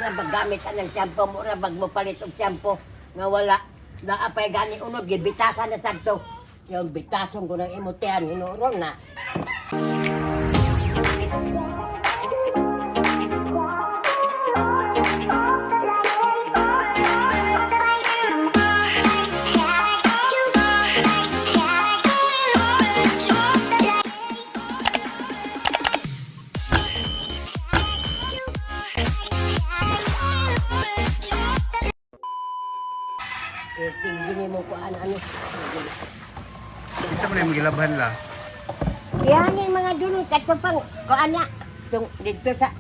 Mura baggamit ang shampoo, mura bag mo palit og shampoo nga wala. Naapay gani unod gibitasan na sadto. Yung bitason ko ng imutian hinuron na. Eh, tingin mo ko ano ano. Isa mo na yung gilabhan la. Yan yung mga dulot at pang kuan na. Tung dito sa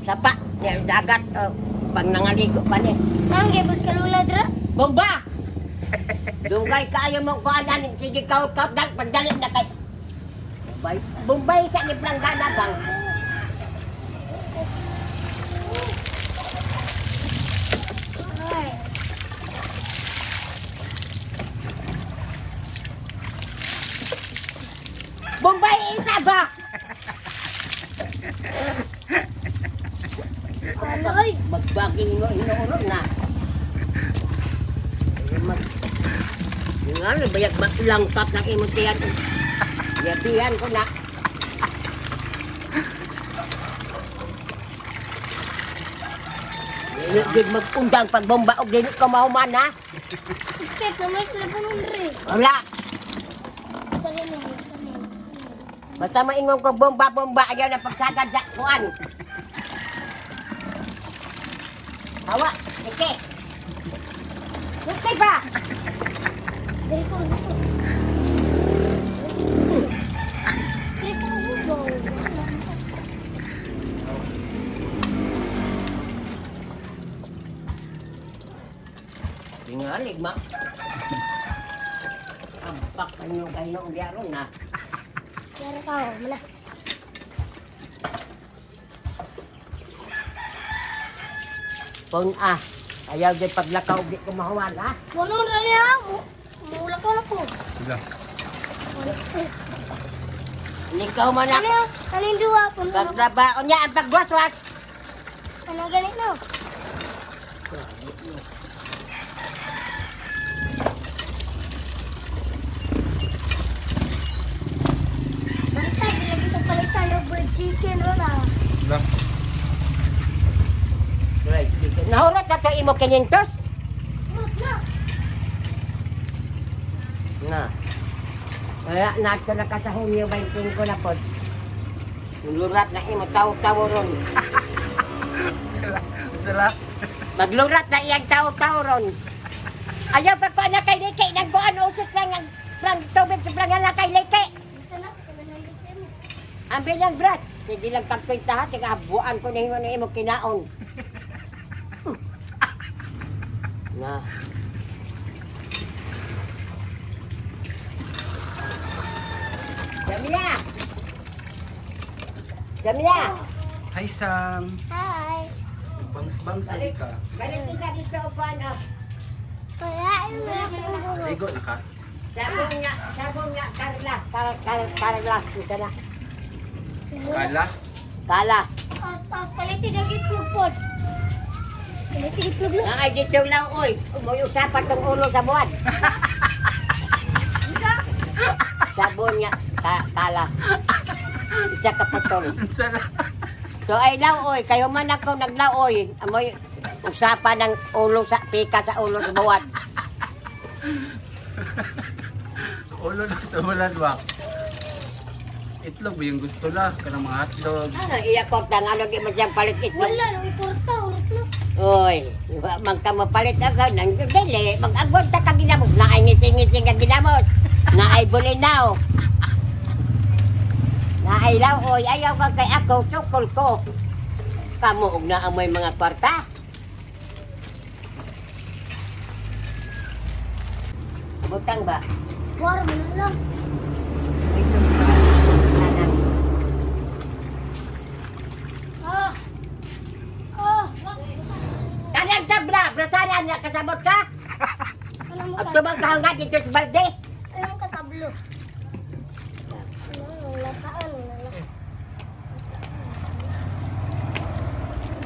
sapa, yan, dagat, oh, pang nangaligo pa ni. Ang gibot kalula dra. Bomba! Dugay kaayo mo kuan ani sige kaw kaw dal pagdali na kay. Bombay, Bombay sa ni planggana bang. Ay. Bombay isa ba? Aloy. Magbaging mo inuuro na. Ay, Mag Nga, bayag maglangkap ng imong tiyan. Yatihan ko na. Dili gid magundang pagbomba og dili ka mahuman ha. Kit na may telepono dre. Wala. Sarili mo, sarili. Basta maingon ko bomba-bomba ayaw na pagsagad sa kuan. Hawa, sige. Sige ba? Dre ko dito. Dre ko hugaw. Tingalig ma. Ampak kanyo kayo ang diaron na. Yara ka, wala. Phone ah. Ayaw di paglakaw di ko mahuwan ha. Wala ra niya mo. Mula ko na po. Sila. Ikaw man Ano? ako. Ano yung duwa po? Pagtrabaho niya ang pagwaswas. Ano ganit no? Basta, lagi sa palitan ng bird chicken, wala. Sila. Right. Nahurot na to imo kinintos. Wala na. Na. Wala na ito na ka sa Hunyo 25 na pod. Lurat na imo tawo-tawo ron. Sila. Sila. Maglurat na iyang tawo-tawo ron. Ayaw pa na kay Leke. Nagbuan usok lang ang plang tubig sa plangala kay Leke. Gusto na, kanang mo. Ang bilang bras. Sige lang pagkwentahan. Sige, habuan ko na imo na imo kinaon. Na. Jamia! Jamia! Hi Sam. Hi. Bangs bangs na ka. Balik ko sa dito upuan oh. Kaya yung mga Ligo na ka. Sabong nga, sabong nga, Carla. Carla, ito na. Kala. Kala. Tapos, tapos palitin ang itlog po. Palitin itlog lang. Nga ay dito lang, oy. May usapan tong ulo sa buwan. Isa? Sabon nga, kala. Isa ka putol. Sala. So ay laoy, kayo man ako naglaoy. Amoy usapan ng ulo sa pika sa ulo sa buwan. Ulo na sa ulan ba? Itlog ba yung gusto la? Kanang mga hotdog. Ano, iya korta nga ano di man siyang palit ito. Wala, nung ikurta, ulit na. Oy, wa man ka mapalit ako nang dili, mag-agwag ta ka ginamos, naay ngising-ngising ka ginamos. Naay bulinaw. Naay laoy, ayaw ka kay ako, sukol ko. Kamo og na amoy mga kwarta. Butang ba? Wala mo na lang. Ito kanan. Ah. Ah. Kanang tabla, brasanan nga kasabot ka. Ano mo Ang ka? tumang kahal nga dito sa balde. Ano mo katablo? Ano, wala taan, wala.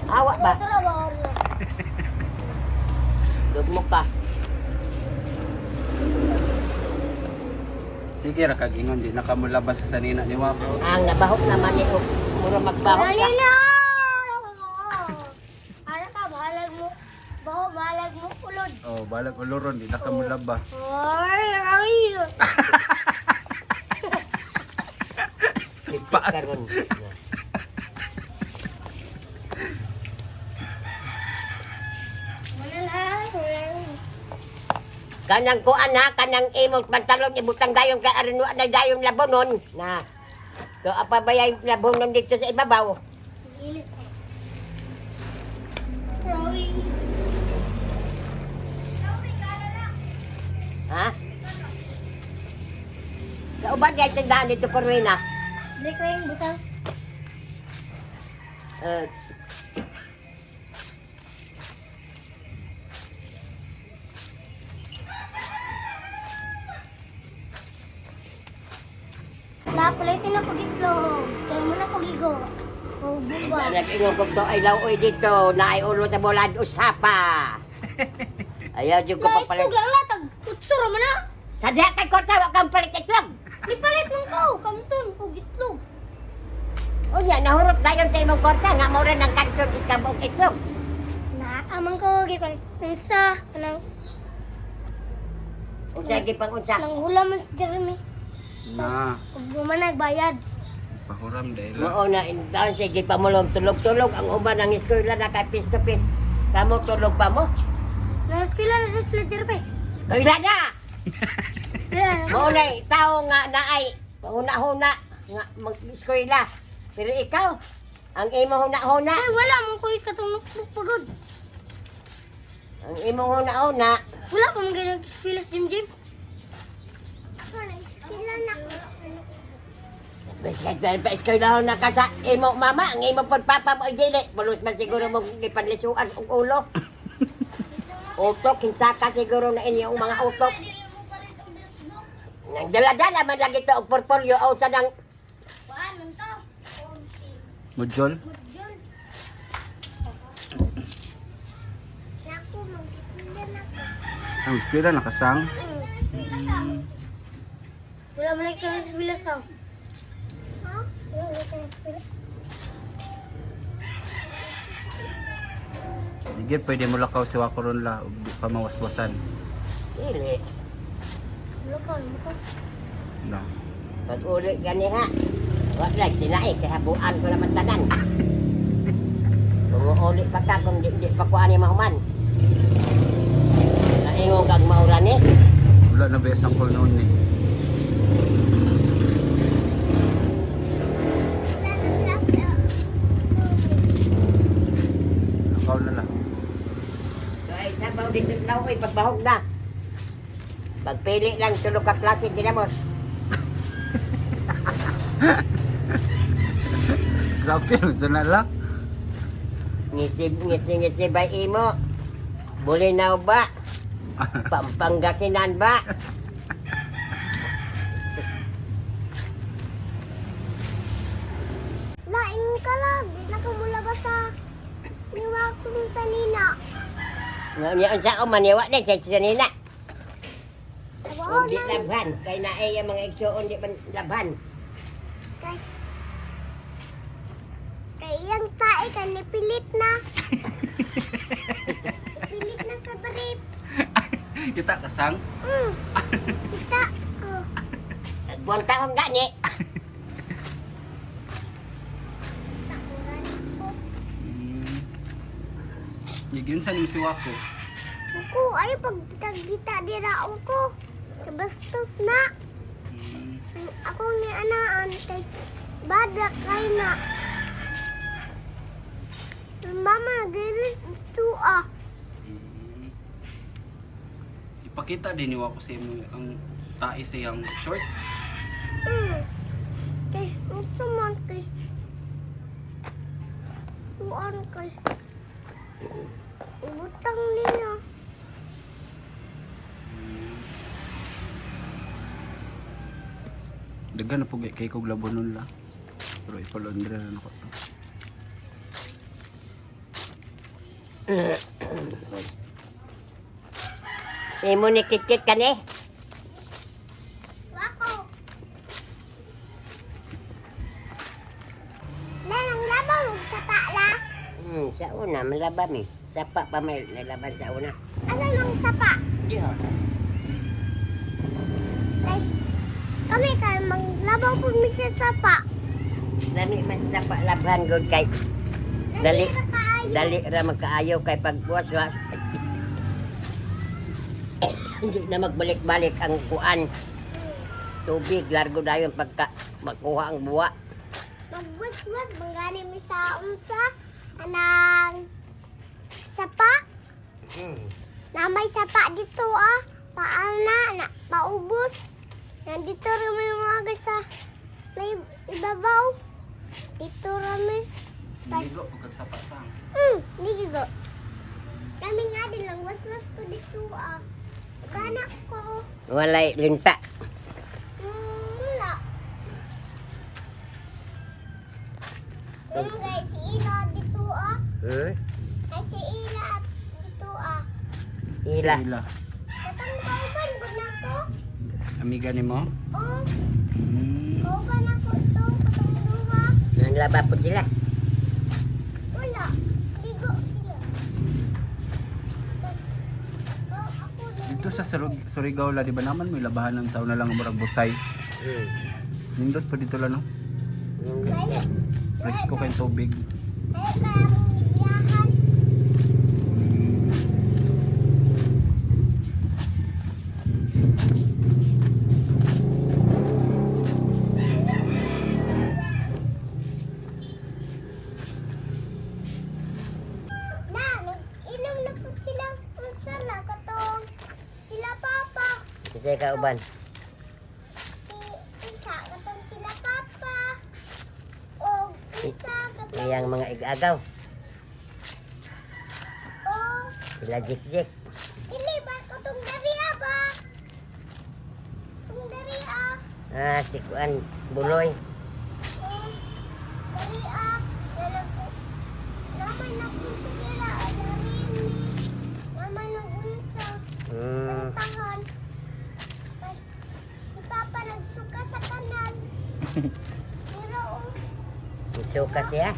Awa ba? Tara ba orlo? Dugmo ka. Sige ra kag ingon di nakamulabas sa sanina ni Wako. Ang nabahok naman ni og mura magbahok Dali ka. na! Ano ka, bahalag mo. Baho, bahalag mo ulod. Oh, balag uluron di nakamulaba. Ay, ay. Pipit karon. Wala lang. Wala lang. Kanang kuan ha, kanang imong pantalon ibutang dayon kay aron wa na dayon labonon. Na. To apa ba yung labonon dito sa ibabaw? Gilis ko. Sorry. Ha? Sa uban kay tindahan dito Corwina. Hindi ko yung butang. Eh, Napalitin na pag-itlog. Kaya mo na pagligo. O buwa. nag-ingon ko to ay lauoy dito, naay ulo sa bulad usapa. Ayaw jud ko La, papalit. itlog lang latag. Utsura man na. Sa diha kay kwarta wa kang palit itlog. Nipalit man ko. Kamton. O itlog. Unya nahurot dayon sa imong kwarta nga mao ra nang kanton ikabog itlog. Naamang ko. Gipang unsa. Kanang Unsa gipang unsa? nang hula man si Jeremy. Na, Ug man nagbayad. pahuram dahil. Mao na intaon sige pamulong tulog-tulog ang uban ang eskwela na kay face to face. Kamo tulog pa mo? Nasa-eskwela na din sila Jeremy. Eskwela na. Eskwela na. Mao na tao nga naay huna-huna nga mag-eskwela. Pero ikaw ang imo huna-huna, Ay, wala mo ko katong nuknuk pagod. ang imong huna-huna Wala pa man ganyan eskwela sa Jim Jim. Eskwela na ko. Bisag dahil pa eskwela na ka sa imo mama, ang imo pod papa mo ay dili. Pulos man siguro mo gipanlisuan og ulo. Utok, kinsaka siguro na inyong mga utok. Nang dala-dala man lagi to og portfolio o sa nang Paano to? Mujol. Naku, mag-eskwela na ko. Ang eskwela nakasang. Wala man lang kang eskwela sa. Ha? Wala man kang eskwela. Sige, pwede mo lakaw si Wako ron la ug di pa mawaswasan. dili. Wala ka, wala ka. Na. Pag uli gani ha. Wa lang tinae kay habuan ko naman tanan. Kung uli pa ka kung di pa ko ani mahuman. Naingon kag maura ni. Wala na ba isang call noon ni. Lakaw na lang. Kay sabaw dito sa laoy pagbahog na. Pagpili lang tulog ka klase ginamos. Grabe, sa na lang. Ngisi ngisi ngisi ba imo? Bulinaw ba? Pampangasinan ba? Laing ka lang, di na ka mula ba sa niwa kong tanina. Nga niya unsa o maniwa din sa sinina. Wow, Kung di labhan kay naay ang mga igsuon di man labhan. Kay, kay iyang tae ka nipilit na. Pilit na sa brief. Kita kasang. Kita. Oh. Buang taon gani. Takuran ko. Yigin sa si Wako. Ako, ay pagkita-kita dira ko. Kabastos na. Ako ni anaan kay bada kay na. Mama, gilis ito ah. Ipakita din ni Wako sa imo ang tae sa iyang short. Kay, unsa man kay. Kuan kay. Ibutang niya. Daghan na po kay kog labonon la. Pero ipalondre na nako to. Imo ni kikit ka ni. Wako. Lanang labaw sapa la. Sa una, malaba mi. Sapa pa may nalaban sa una. Asa nang sapa? Diha. Kay kami kay maglabaw po mi sa sapa. Lami man sapa laban gud kay Dali. Sa kaayo. Dali ra magkaayo kay pagbuwas wa. Hindi na magbalik-balik ang kuan. Tubig largo dayon pagka makuha ang buwa. Magwaswas mangani mi sa unsa anang sapa. Na may sapa dito ah. Paana na paubos. Nandito rin may mga sa may ibabaw. Dito rami. Ligo pagkag sapa sang. Ligo. Kami nga din lang waswas ko dito ah. Kanak ko. Walay linta. Wala. Guys, si Ila dito ah. Ay si Ila at dito ah. Ila. Sa ila. Katong kauban gud na ko. Amiga nimo? Oh, kauban ako ito. Katong duha. Nanglaba po sila. Wala. Ligo sila. Oh, ako din. Dito sa Surigao la, di ba naman may labahanan sa una lang murag busay. Nindot po dito la no. Kaya, Presko kay tubig. kaya kaya mong ibiyahan. Na, nag-inom na po sila. Unsa na katong sila papa. Kasi kauban. Si isa katong sila papa. O isa katong Iyang mga igagaw. o Sila jik-jik. dili ba katong dariya ba? Katong dariya. Ah, si kuan buloy. O dariya na nag naman nagunsa dira dari mi. Naman nagunsa. Kantahan. Ay, si Papa nagsuka sa kanal. Pero, oh, Suka siya.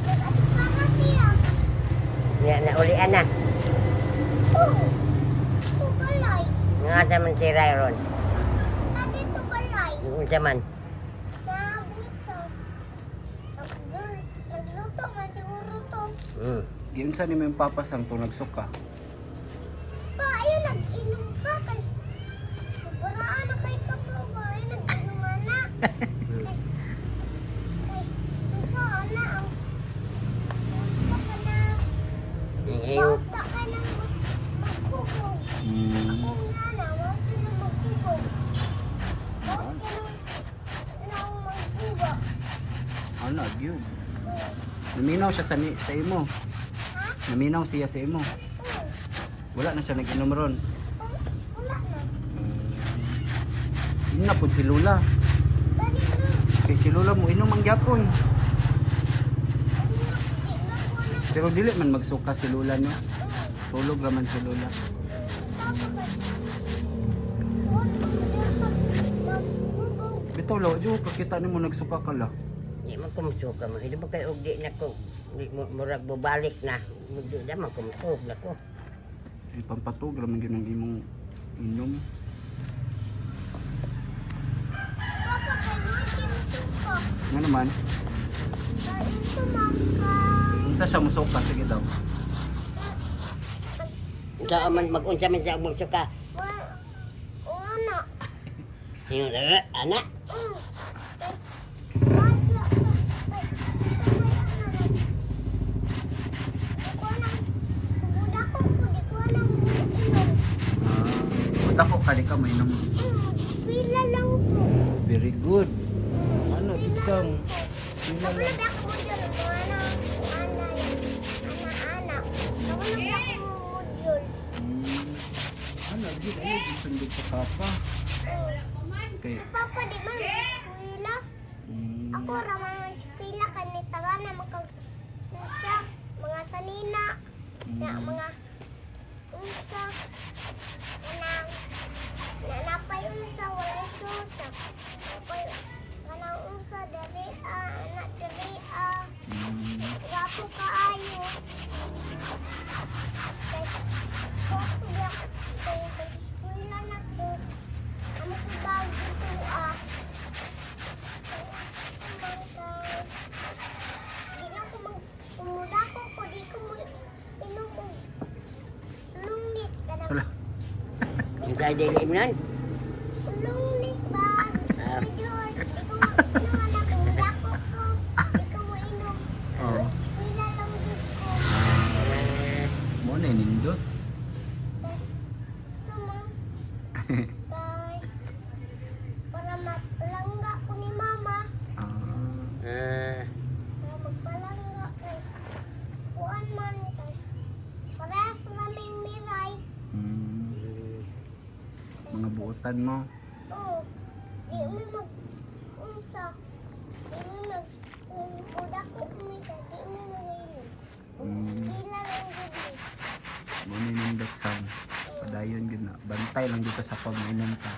Nag-atipara siya. Niya na ulian na. Oh, oh, balay. Nga sa man si Rayron. Ah, dito balay. Unsa man. Nagunsa. Nagluto man siguro to. Giunsa nimo yung papa sang to nagsuka. Pa, ayun, nag-inom pa. Kay, sobraan na kay kapo ba? Ayun, nag-inom na. Kay, kay, unsa na ang, unsa ka na, Yung Bata ka nang magkukog. Ako nga na, wag ka nang magkukog. Wag ka nang magkugo. Ano gyud. Naminaw siya sa imo. Ha? Naminaw siya sa imo. Oo. Wala na siya nag-inom ron. Oh, wala na. Yun na pud si Lula. Dali na. Kay si Lula mo inom ang gyapon. Dali na. Di na ko na. Pero dili man magsuka si Lula no. Oo. Tulog ra man si Lula. Si Papa kay. Wag ka siguro magkukog. Bitaw la jud kakita nimo nagsuka ka la. Di man kumusuka mo. Hindi mo kayo og di na ko. Di mo murag bubalik na. Di na man kumusug na ko. Ay pampatog ra man gyud ang imong inom. Papa kay wag ka masuka. Nga naman, Kay ito makay. unsa siya musuka sige daw. Unsa man mag-unsa man siya og magsuka. Wala. Wala. Yung ana. Ah, dako ka di ka mainom. Pila lang po. Very good. Ano, isang sila Ako lang. na ba ako module? Mga ana, ana, ana, ana. Ako na ba ako module? Ano, gyud ay sundog sa kapa. Kay Papa, di man may eskwela. Ako ra man may eskwela kani taga na makag sa mga sanina. Na mga unsa kanang na napay unsa walay suta. Napay kanang unsa diri ah, anak diri ah. Gwapo kaayo. Kay gwapo biya kay kay eskwela na ko. Amo ko bag dito ah. Kay man kay di na ko mag umuda ko ko di ko mo inom og lungit kanang Wala. Yung sa dili nun. lungit ba? Ah. Kay George, di ko inom anak umuda ko ko di ko mo inom. Oo. Eskwela lang jud ko. Mo na nindot. Sumang kay para mapalangga ko ni mama. Ah. Ah, Para magpalangga kay kuan man kay parehas raming miray. Mga buotan mo. Oo. Di mo mag unsa. Di mo mag uda ko mi kay di mo mag-inom. Eskwela lang jud ni. Mo na nindot sa padayon gud na. Bantay lang dito sa pag mainom ka.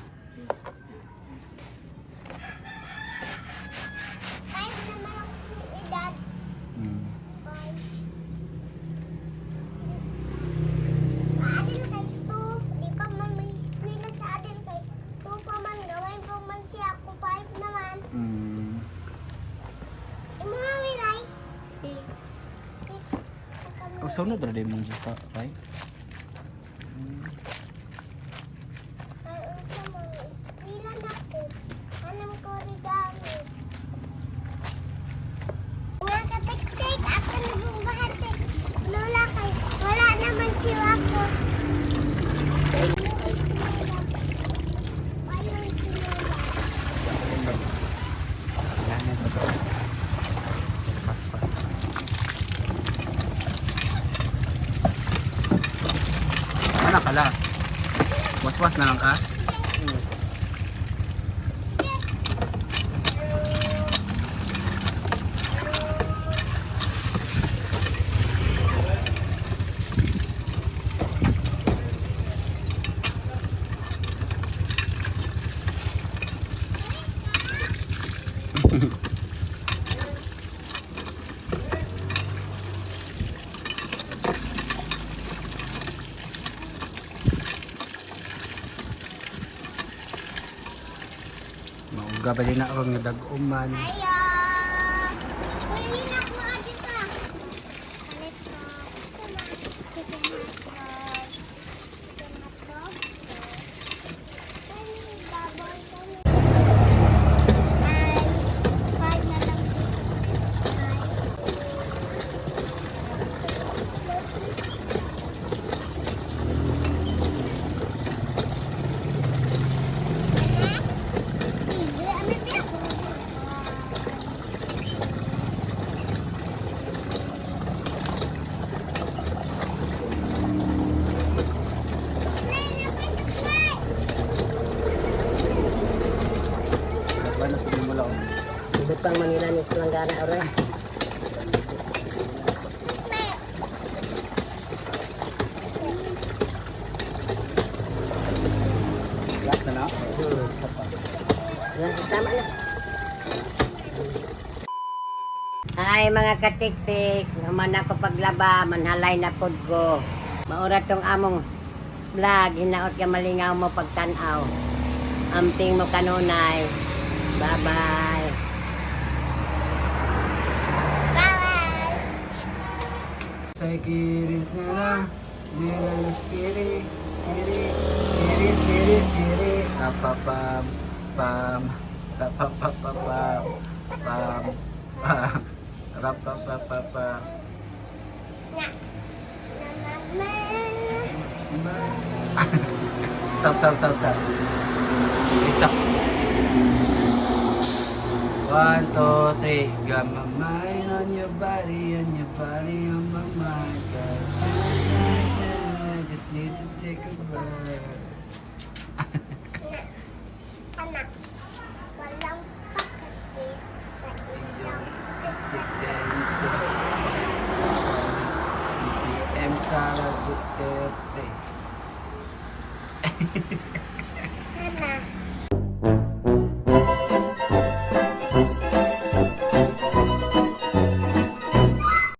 5 naman ang edad. 5. Adil kay 2, di pa man may eskwela sa adil kay 2 pa man, gawin pa man siya ako 5 naman. Imo nga miray? 6. 6. O sunod ra din mong gista, right? Ay, unsa man, eskwela na ko. Anong ko regalo? Mga katik-tik, ako nabumbahan si Lola kay wala naman si Wako. Ayun si Lola. Wala na ito. Paspas. Wala pala. Waswas na lang ka? Mauga ba din na ako nga dag-uman. Ayo! Uy, ako ate sa. Palit ko. Chicken hotdog. Chicken hotdog. Kani baboy kani. Ay, 5 na lang. Five. Laban na pag mula. Butang Manila ni Palanggana oray. Last na na. Yan, tama na. Ay mga katiktik, human ako paglaba, manhalay na pod ko. Maura tong among vlog, hinaot ka malingaw mo pagtanaw. Amping mo kanunay. Bye-bye. Bye-bye. Sa kiris na na, nila skiri, skiri, skiri, skiri, skiri, pam, pam, pa pa pa pa pam, pam, pam, ra pa pa pa pa. Na. Na mama. Stop, stop, stop, stop. Isa. 1, 2, 3. Got my mind on your body, on your body, on my mind. Got I just need to take a breath. Anak. Walang pakati sa inyong Presidente. CPM. Sara Duterte.